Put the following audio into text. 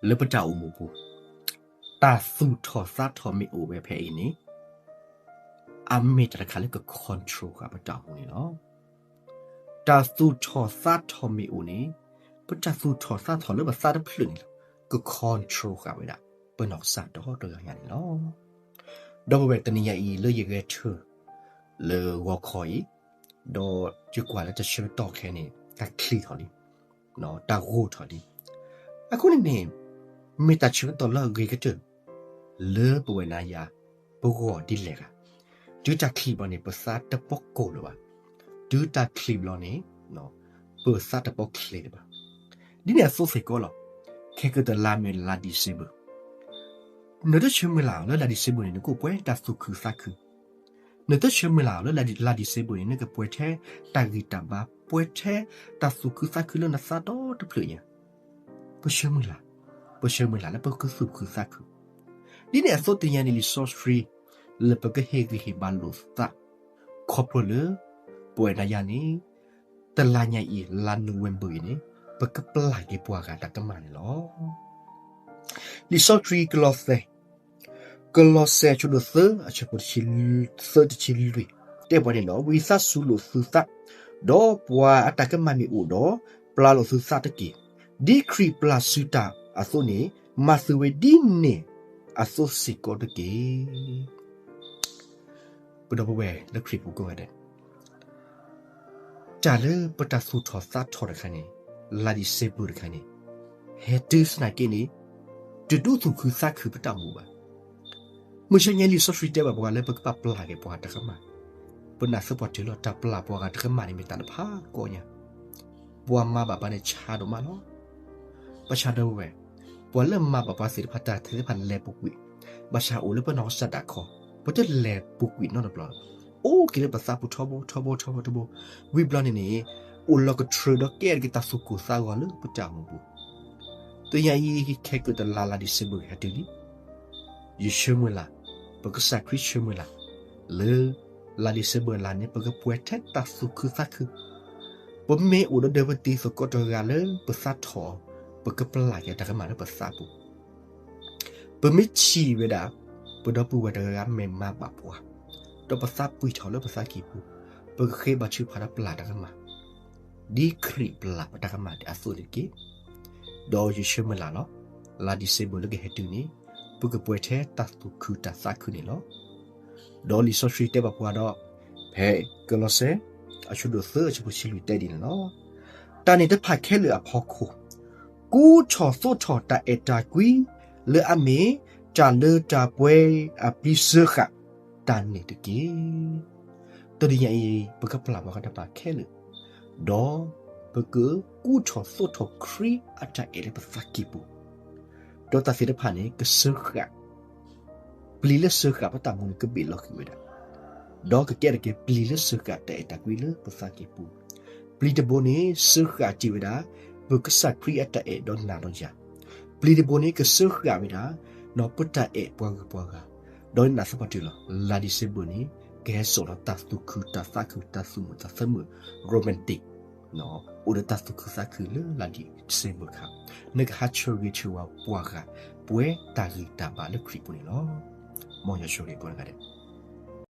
လၢပတၢ်အိၣ်မူပူၤ, တၢ်သူၣ်ထီၣ်သးထီၣ်မ့ၢ်အိၣ်ဝဲဖဲအံၤန့ၣ်, အမ့ၢ်တၢ်တခါလၢက control ဃာ်ပတၢ်အိၣ်မူန့ၣ်လီၤ. တၢ်သူၣ်ထီၣ်သးထီၣ်မ့ၢ်အိၣ်န့ၣ်, ပတၢ်သူၣ်ထီၣ်သးထီၣ်လၢပသးတဖျၢၣ်န့ၣ်လီၤ, က control ဃာ်ဝဲဒၣ် ပနီၢ်ကစၢ်ဒီတဂၤညါန့ၣ်လီၤ. ဒီပုၢ်ဝဲၢ် တနံၤညါအံၤလၢယဂဲၤထၢၣ်လၢဂီၤခီအံၤ, ဒီးယကွၢ်လၢတၢ်ဆၢကတီၢ်ခဲအံၤန့ၣ် တၢ်ချံးထီၣ်လံ, တၢ်ဂိၢ်ထီၣ်လံ. အဃိန့ၣ်န့ၣ်, မ့ၢ်တၢ်ဆၢကတီၢ်လၢအဂ့ၤကတၢၢ် လၢပဝဲနၤယၤ ပဂီၢ်ဒ်လဲၣ်ဂ့ၤ. တုၤတၢ်ချံးဘျီန့ၣ် ပသးတပီၢ်ကိၢ်လၢၤဘၣ်. တုၤတၢ်ချံးဘျီန့ၣ် ပသးတပီၢ်ချ့လၢၤဘၣ်. ဒ်န့ၣ်အသိးစ့ၢ်ကီးလီၤ, ခဲကတလါမ့ၢ်လါ December, နတဆၢမုၢ်လၢ်လၢလါ December န့ၣ် နကပှဲၤတၢ်သူၣ်ခုသးခု. နတဆၢမုၢ်လၢ်လၢလါ December န့ၣ် နကပှဲၤထဲတၢ်ဂံၢ်တၢ်ဘါ, ပှဲၤထဲတၢ်သူၣ်ခုသးခုလၢနသးဒီတဖျၢၣ်ညါ. ပဆၢမုၢ်လၢ်, ပဆၢမုၢ်လၢ်လၢပကသူၣ်ခုသးခု. ဒ်န့ၣ်အသိးတနံၤညါန့ၣ် လံာ်စီဆှံ လၢပကဟ့ၣ်ဂံၢ်ဟ့ၣ်ဘါလိာ်သး ခီဖျိလၢ ပဝဲနၤယၤန့ၣ် တလါညါအံၤ လါ November အံၤန့ၣ် ပကပျၢ်က့ၤပှၤဂၤတၢ်ကမၣ်န့ၣ်လီၤ. လံာ်စီဆှံကလီးစဲ, ကလီးစဲအဆၢဒိၣ်သၢ အဆၢဖိတဆံသၢ တဆံလွံၢ် တဲပှၤန့ၣ်လီၤ. ဝံသးစူၤလိာ်သုသး, ဒီးပှၤအတၢ်ကမၣ်မ့ၢ်အိၣ်ဒီး, ပျၢ်လိာ်သုသးတက့ၢ်. ဒ်ခရံာ်ပျၢ်စုတၢ်အသိးန့ၣ်, မၤသုဝဲဒ်န့ၣ်အသိးစ့ၢ်ကီးတက့ၢ်. ပဒီပုၢ်ဝဲၢ်လၢခရံာ်ပူၤကိးဂၤဒဲး, တၢ်လၢပတၢ်သူၣ်ထီၣ်သးထီၣ်တခါန့ၣ်, လါ December တခါန့ၣ်, ဟဲတုၤဆနာ်က့န့ၣ်, တဒုးသူၣ်ခုသးခုပတၢ်အိၣ်မူဘၣ်. မုၢ်ဆ့ၣ်ညါလံာ်စီဆှံတဲဘၣ်ပှၤလၢပကဘၣ်ပျၢ်က့ၤပှၤတၢ်ကမၣ်, ပနာ်သပှၢ်တၢၢ်လီၤ. တၢ်ပျၢ်ပှၤဂၤတၢ်ကမၣ်န့ၣ်မ့ၢ်တၢ်တဖၣ်ကိးညါ, ပှၤမၤဘၣ်ပှၤန့ၣ်ဆါဒိၣ်မးလီၤ. ဘၣ်ဆၣ်ဒီပုၢ်ဝဲၢ်, ပှၤလၢမၤဘၣ်ပှၤသ့ၣ်တဖၣ်တၢ်သ့ၣ်တဖၣ်လဲၤပူၤကွံာ်, ဘၣ်ဆၣ်အိၣ်လၢပနီၢ်ကစၢ်ဒၣ်ခီ, ပတလဲၤပူၤကွံာ်နီတဘျီ, အိၣ်က့ၤလၢပသးပူၤထီဘိထီဘိထီဘိထီဘိ, ဝံၤဘျီန့ၣ်န့ၣ်, အိၣ်လီၤကထြၢဒီးကဲထီၣ်က့ၤတၢ်သူၣ်ကိၢ်သးဂီၤလၢပတၢ်အိၣ်မူပူၤ. တနံၤညါအံၤ ခဲကတလါလါ December ဟဲတုၤလံ. ယဆၢမုၢ်လၢ်, ပကစၢ်ခရံာ်ဆၢမုၢ်လၢ်, လၢလါ December လါန့ၣ် ပကပှဲၤထဲတၢ်သူၣ်ခုသးခု. ပမ့ၢ်အိၣ်ဒီးဒီးပတံၤသကိးတဂၤလၢပသးထီၣ်, ပကပျၢ်က့ၤတၢ်ကမၣ်လၢပသးပူၤ. ပမ့ၢ်ထံၣ်ဝဲဒၣ်, ပဒီပုၢ်ဝဲၢ်တဂၤဂၤမ့ၢ်မၤဘၣ်ပှၤ, ဒီးပသးပှံၢ်ထီၣ်လၢပသးကံၢ်ပူၤ, ပကဃ့ဘါထုကဖၣ်ဒီးပျၢ်တၢ်ကမၣ်, ဒ်ခရံာ်ပျၢ်ပတၢ်ကမၣ်အသိးန့ၣ်တက့ၢ်. ဒီးယဆၢမုၢ်လၢ်လီၤ, လါ December လၢကဟဲတုၤန့ၣ်, ပကပှဲၤထဲတၢ်သူၣ်ခုတၢ်သးခုန့ၣ်လီၤ. ဒီးလံာ်စီဆှံတဲဘၣ်ပှၤဒီး, ဖဲကလီးစဲ, အဆၢဒိၣ်သၢ အဆၢဖိတဆံလွံၢ်တဲဒ်န့ၣ်လီၤ. တၢ်န့ၣ်တဖၣ်ခဲလၢာ်အဖီခိၣ်, ကူထီၣ်သိးထီၣ်တၢ်အဲၣ်တၢ်ကွံ, လၢအမ့ၢ်တၢ်လၢတၢ်ပှဲၤအပျံၤစၢဃာ်တၢ်န့ၣ်တက့ၢ်. တနံၤညါအံၤ ပကပျၢ်ပှၤဂၤတဖၣ်ခဲလၢာ်, ဒီးပကကူထီၣ်သိးထီၣ်ခရံာ်အတၢ်အဲၣ်လၢပသးကံၢ်ပူၤ, ဒီးတၢ်သ့ၣ်တဖၣ်န့ၣ် ကစၢဃာ် ပျံၤလၢစၢဃာ်ပတၢ်မူန့ၣ် ကဘ့ၣ်လီၤဃံၤဝဲဒၣ်, ဒီးကကဲထီၣ်က့ၤပျံၤလၢစၢဃာ်တၢ်အဲၣ်တၢ်ကွံလၢပသးကံၢ်ပူၤ. ပျံၤတဘိန့ၣ် စၢဃာ်တ့ၢ်ဝဲဒၣ် ပကစၢ်ခရံာ်အတၢ်အဲၣ်ဒီးနၤဒီးယၤ. ပျံၤတဘိန့ၣ် ကစၢဃာ်ဝဲဒၣ် ပတၢ်အဲၣ်ပှၤဂုၤပှၤဂၤ, ဒီးနာ်သပှၢ်တၢၢ်လီၤ လါ December န့ၣ် ကဟဲစိာ်လီၤတၢ်သူၣ်ခုတၢ်သးခု တၢ်သူၣ်မုာ်သးမုာ် romantic အိၣ်ဒီးတၢ်သူၣ်ခုသးခုလၢလါ December အခါ, နကဟးဆၢဂ့ၤဆၢဝါပှၤဂၤ ပှဲၤတၢ်ဂံၢ်တၢ်ဘါလၢခရံာ်ပူၤန့ၣ်လီၤ. မ်ယွၤဆိၣ်ဂ့ၤပှၤဂၤဒဲး.